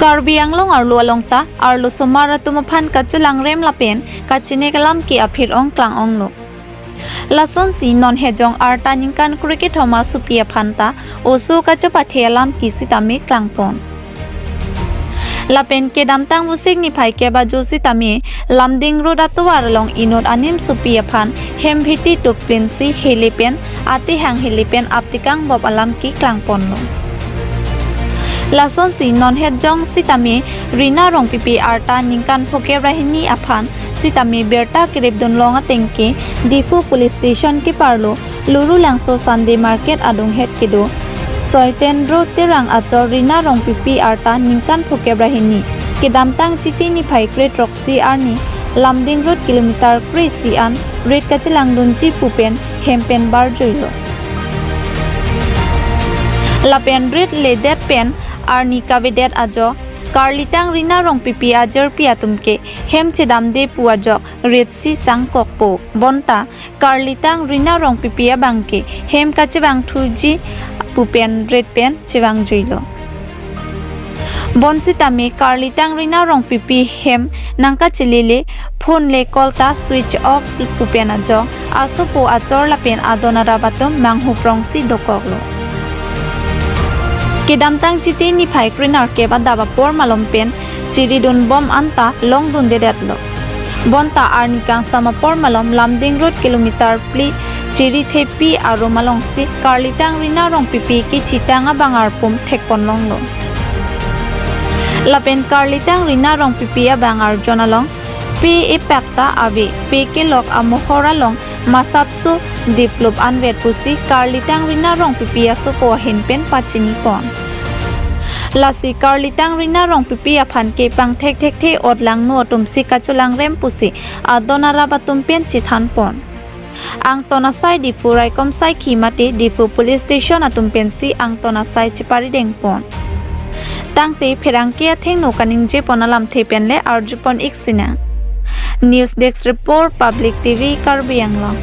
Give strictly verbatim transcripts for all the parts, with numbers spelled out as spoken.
Karbi Anglong arlo along ta arlosomar atum aphan kachelangrem lapen kachenek alam ke aphir-ong klang-onglo. Lasonsi non hejong arta ningkan krekethom asopi aphan ta oso kachepathe alam ke sitame klangpon. Lapen kedamtang Vosik niphai kep ajo sitame Lumding Road atovar along inut animsopi aphan hem phiti tukplinsi hele pen atehang hele pen aptekang bop alam ke klangponlo. Lasonsi non hejong sitame Rina Rongpipi arta ningkan phokep ra hini aphan sitame birta keripdun long ateng ke Diphu Police Station keparlo Lurulangso Sunday Market adunghet kedo Soiten Road Terang achor Rina Rongpipi arta ningkan phokep ra hini kedamtang Chiti niphai krethroksi arni Lumding Road kilometer kre-isi an rit kachelangdunji pu pen hem pen barjuilo. Lapen rit ledet pen arni kavedet ajo karlitang Rina Rongpipi ajirpi atum ke hem chedamde pu ajok rit si sangkokpo. Bonta karlitang Rina Rongpipi abang ke hem kachevangthuji pu pen rit pen chevangjuilo. Bonsitame karlitang Rina Rongpipi hem nangkachelele, phone le call ta switch off pu pen ajok asopo achor lapen adon arap atum manghuprongsi dokoklo. Kedamtang Chiti niphai krenerkep adap apor malom pen chiridunbom anta longdundedetlo. Bonta arni kangsam apor malom Lumding Road kilometer phli chiri thepi arum alongsi karlitang Rina Rongpipi kechitang abang arpum thekponlonglo. Lapen karlitang Rina Rongpipi abang arjon along pe epak ta ave, pe kelok amohor along masapso diplup anvet pusi karlitang Rina Rongpipi asopo ahin pen pachinipon. Lasi karlitang Rina Rongpipi aphan ke pangthek thekthe otlangno atumsi kachelangrem pusi adon arap atum pen chethanpon. Angton asai Diphu raikom saikhi mate Diphu Police Station atum pensi angton asai cheparidengpon. Tangte pherangke athengno kaningjepon alamthe pen le arjupon ik sinang. News Desk Report, Public T V, Karbi Anglong.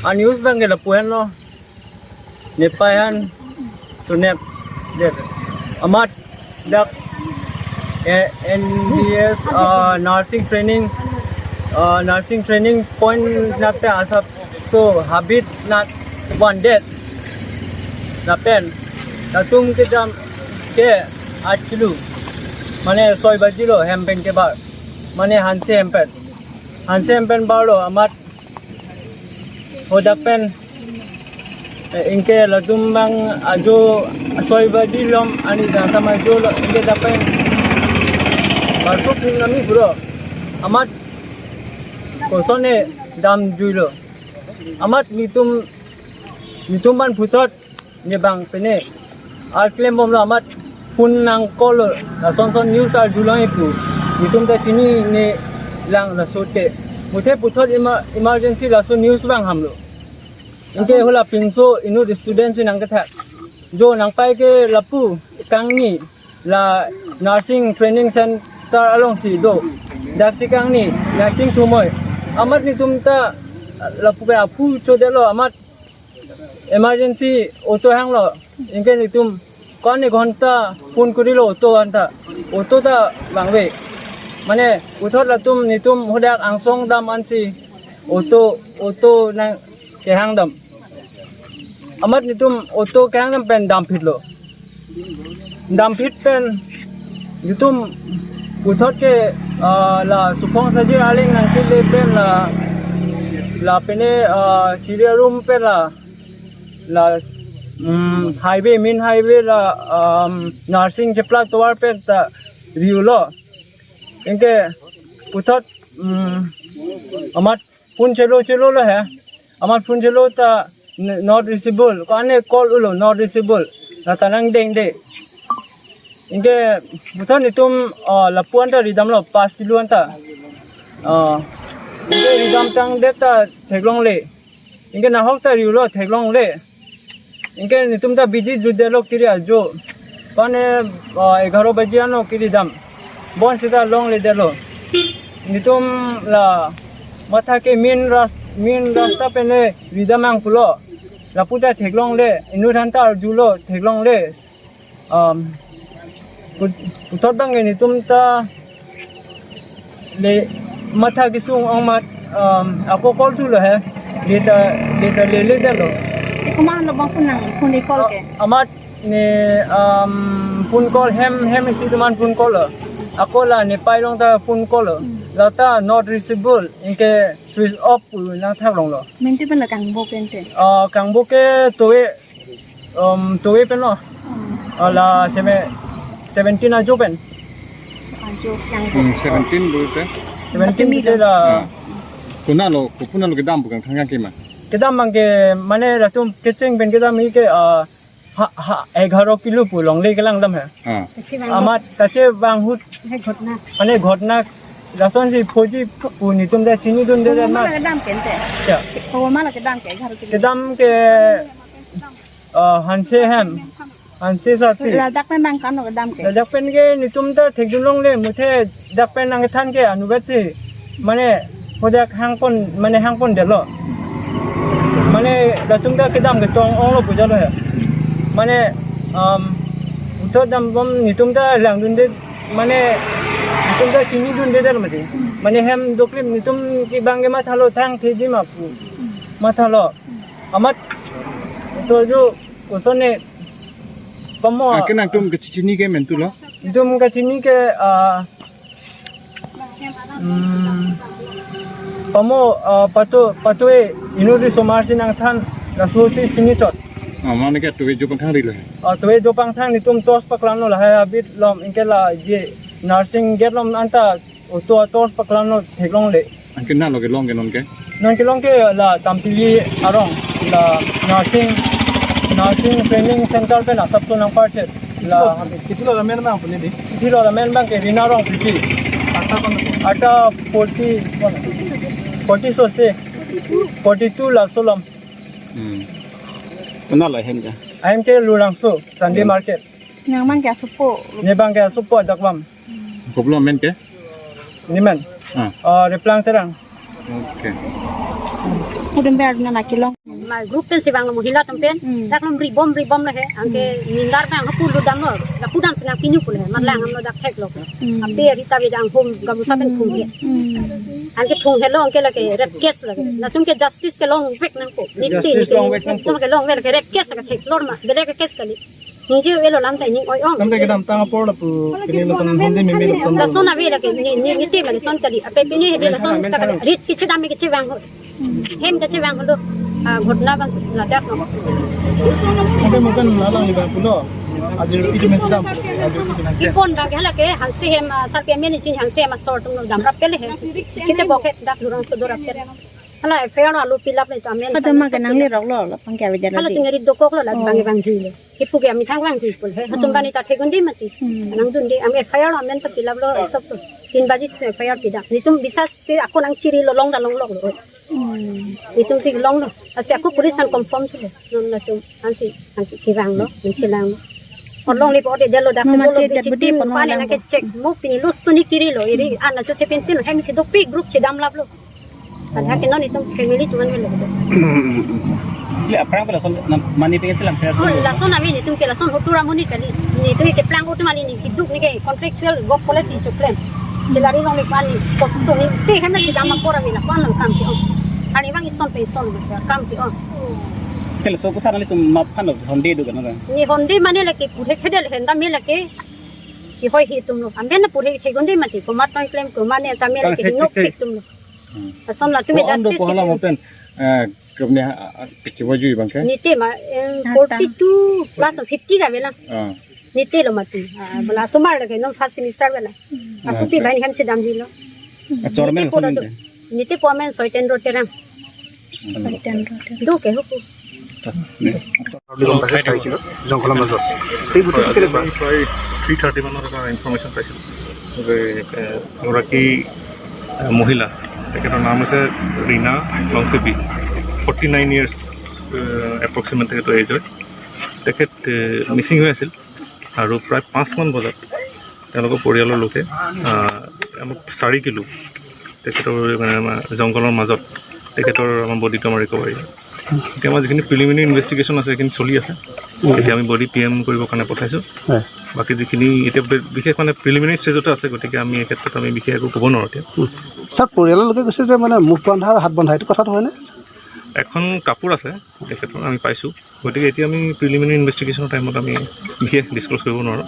A news abang ke lapu henlo. Nepei aphan chunep det. Amat dak, eh, N B S, ah, nursing training, ah, nursing training point nat asapso habit nat vandet. Lapen latum kedam ke aat kilo. Mane soi baji lo hem pen kebar. Mane hanse hem pen. Hanse hem pen barlo amat hadak pen, eh, anke latum abang ajo soi baji malom ani kangsam ajo lo anke dak pen barsuk hing nami bro. Amat kosonne damjuilo. Amat netum, netum aphan puthot ne bang pine ar klembomlo amat phone nang call lo, lason son news arjulong ipu. Netum ta chinine lang laso te. Muthe puthot emer-, emergency laso news abang hamlo. Anke hala pinso inut student si nangkethak. Jo nangpai ke lapu kangni la nursing training center alongsi do. Daksi kangni nursing thumoi. Amat netum ta lapu ke aphu chodelo amat emergency auto hanglo. Anke netum ko-an ghonta phone kurilo auto anta. Auto ta bang ave. Mane puthot latum netum hadak angsong dam ansi auto, auto nangkehang dam. Amat netum auto kehang dam pen damphitlo. Damphit pen netum puthot ke, ah, la Suphong Sajir Aling nangkele pen la, la pine, ah, chiri arum pen la, la, mm, highway, main highway la, um, nursing cheplak tovar pen ta riulo. Anke puthot, mm, amat phone chelo chelo lo he. Amat phone chelo ta n-, not reachable. Ko-an call ulo not reachable. La ta nangdengde. Anke puthot netum, ah, lapu anta ridamlo pas kilo anta. Ah, anke ridam tangdet ta theklongle. Anke nahok ta riulo theklongle. Anke netum ta bidi jutdetlo kiri ajo. Ko-an, ah, egharo baji ano kiri dam. Bonsita longledetlo. Netum la matha ke main ras-, Main rasta pen le ridamnang pulo. Lapu ta theklongle, inut aphan ta arjulo, theklongle. Um, put-, puthot abang ke netum ta le matha kesung ong amat, um, ako call thulo he. Data, data lele detlo. Te komat lo bang phone nang, phone call ke? A-, amat ne, um, phone call hem, hem isi atum aphan phone call lo. Ako la ne pai along ta phone call lo. Hmm. La ta not reachable, anke switch off pu nangthak longlo. Menti pen la kangbo pen te? Ah, kangbo ke towe, um, towe pen lo. Hmm. Ah, la seme-, seventeen ajo pen. Ajo siang. Hmm, seventeen pu te? Seventeen pu te la. Ah. Konat lo, ko-, konat lo kedam pu kangthang ke ma? Kedam abang ke, mane latum kecheng pen kedam ke, ah, ha, ha, egharo kilo pu longle kelang dam he. Ah. Kachi bang. Amat kachevang ahut. He ghotna. Mane ghotna lasonsi phoji pu netum ta chinidunde. Komat ma ma. Kedam ke te? Ya. Komat ma kedam ke egharo kilo? Kedam ke, ah, hanse hem. Hanse sa ti. Ladak pen abang ko-an lo kedam ke? Ladak pen ke netum ta thekdun longle, muthe dak pen nangkethan ke anubat si. Mane, hadak hangpon, mane hangpon detlo. Mane, latum ta kedam ketong onglo pu jalo he. Mane, um, puthot dambom netum ta langdunde, mane, netum ta chinidunde detlo mati. Mane hem doklim netum ke abang ke mathalo, thangtheji ma pu. Mathalo. Amat, so jo, koson ne, pamo. Ah, ke nangtum kachini ke mentu lo? Netum kachini ke, ah, hmm, pamo, ah, patu, patu e, inut risomar si nangthan, laso si chini chot. Ah, mane ke towe jo pangthang rilo he? Ah, towe jo pangthang netum torch paklang lo lahai abit lom, anke la je nursing gate lom anta auto torch paklang lo theklongle. Anke konat lo kelong ke non ke? Non kelong ke la Tampili arong, la nursing, nursing training center pen asapso nangparchet. La, kithi lo, kithi lo amen abang pu ne di? Kithi lo amen abang ke Rina Rongpipi. Ata ko-an? Ata forty, ko-an? Forty so se. Forty-two laso lom. Hmm. Konat lo ahem ke? Ahem ke Lulangso, Sunday Hmm. Market. Nang abang ke asopo? Ne abang ke asopo adak bam. Kopilo amen ke? Ne amen? Ah. Ah, Replang Terang. Okay. Pudun ber na na kelong. Ma group pen si vanglo, mohila atum pen. Hmm. Dak lom ribom ribom lo he. Anke Hmm. nindar abang hapu lo damlo. Lapu dam si nangpinu pu lo he. Malang Hmm. amlo dak theklo. Hmm. Ape rita bidang home gamusa pen Hmm. phung he. Hmm. Anke phung helo anke lake rape case lake. Hmm. Latum ke justice ke longvek nangpo. Niti Justice niti. Longvek nangpo. Latum ke longvek lake rape case lake theklor ma. Bele ke case kali. Ningje ave lo lam ta ning oi ong. Lam ta kedamtang apor lapu pini lason Honde meme lason. Lason ave lake ni, ni, niti ma lason kali. Ape pini hedi lason ta kali. Rit kachedam me kachevang ho. Hem kachevang ho lo. Ah, ghotna abang ladak lo. Ape mo pen alang ni abang pulo. Ajir itu mesi dam. Ajir itu mesi. Ipon abang ke lake hanse hem, ah, sar ke amen isi hanse hem asor atum lo damrap ke le he. Kita bokhet dak Lulangso dorap ke. Hala F I R lo alo fill up le to amen. Pada ma ke nanglerok lo, lo abang ke avedetlo. Hala di. Tingari dokok lo la Oh. abang abang jui le. Kipu ke amethang vangji pu he. Hatum Hmm. bani ta thekdunde mati. Hmm. Nangdunde, ami F I R lo amen ta fill up lo, sob to. Tin baji si F I R pidam. Netum bisas si ako nangchiri lo, long ta longlok lo. Hmm. Netum si longlo. Asi ako police kan confirm thulo. Non latum ansi, ansi kevanglo, nangchelang lo. Or longle po de jalo dak si Mama bolo te bichi dead body team pano pale lang nangke po. Check. Mo pini lo suni kiri lo, iri an acho chepin tin hem si dopik group chedam lap lo. Pada ke non itum family tuan melo. Le aphrang pen lason na mani pengen selam saya. Oh, lason avi netum ke lason hotu ramuni kali. Netum ke plang hotu mali ne kiduk ne ke contractual work policy choklem. Salary longle pan ne cost to ne te hem si dam apor avi la pan lo kam ke ong. Ani abang ison pe ison kam ke ong. Tel so kuthan netum map phan lo Honde do kan. Ne Honde mane lake purhe khedel henda me lake. Kehoi he atum lo. Amen na purhe thekdunde mati. Komat tong klem komat ne ta me Tang lake thek, hingno thek, thek. Thek atum lo. Hmm. Ason latum Ko-an do justice pohla thek. Mo pen, eh, kebne ha, a, a, kachevoi abang ke? Niti ma, em, Ata. Forty-two plus fifty ka bela. Ah. Niti lo mati. Ah, bela asomar lake non first semester bela. Hmm. Asuti Ah, bai hem chedamji lo. Ah, chormen Niti po ason do. Niti po amen Soitendro Terang. Hmm. Soitendro Terang. Do ke huku. Ne. বুলি গম পাইছে চাৰি কিলো জংঘলৰ মাজত। সেই গোটেই হয়, আজি কেনেকুৱা? আমি প্ৰায় থ্ৰী থাৰ্টি মানত এটা ইনফৰমেশ্যন পাইছিলোঁ যে, এ, এগৰাকী, এ, মহিলা, তেখেতৰ নাম হৈছে ৰীনা লংচেপী, ফৰ্টি নাইন ইয়াৰ্ছ এপ্ৰক্সিমেট তেখেতৰ এজ হয়। তেখেত, এ, মিচিং হৈ আছিল আৰু প্ৰায় পাঁচমান বজাত তেওঁলোকৰ পৰিয়ালৰ লোকে, আ, আমাক চাৰি কিলো তেখেতৰ মানে আমাৰ জংঘলৰ মাজত তেখেতৰ আমাৰ বডিটো আমাৰ ৰিকভাৰী। এতিয়া আমাৰ যিখিনি প্ৰিলিমিনাৰী ইনভেষ্টিগেশ্যন আছে, সেইখিনি চলি আছে। এতিয়া আমি বডি পি এম কৰিবৰ কাৰণে পঠাইছোঁ। হয়। বাকী যিখিনি এতিয়া বে- বিশেষ মানে প্ৰিলিমিনাৰী ষ্টেজতে আছে, গতিকে আমি এই ক্ষেত্ৰত আমি বিশেষ একো ক'ব নোৱাৰোঁ এতিয়া। ছাৰ, পৰিয়ালৰ লোকে কৈছে যে মানে মুখ বন্ধা আৰু হাত বন্ধা, এইটো কথাটো হয়নে? এখন কাপোৰ আছে তেখেতৰ, আমি পাইছোঁ। গতিকে এতিয়া আমি প্ৰিলিমিনাৰী ইনভেষ্টিগেশ্যনৰ টাইমত আমি বিশেষ ডিছক্ল'জ কৰিব নোৱাৰোঁ।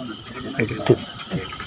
Thank you.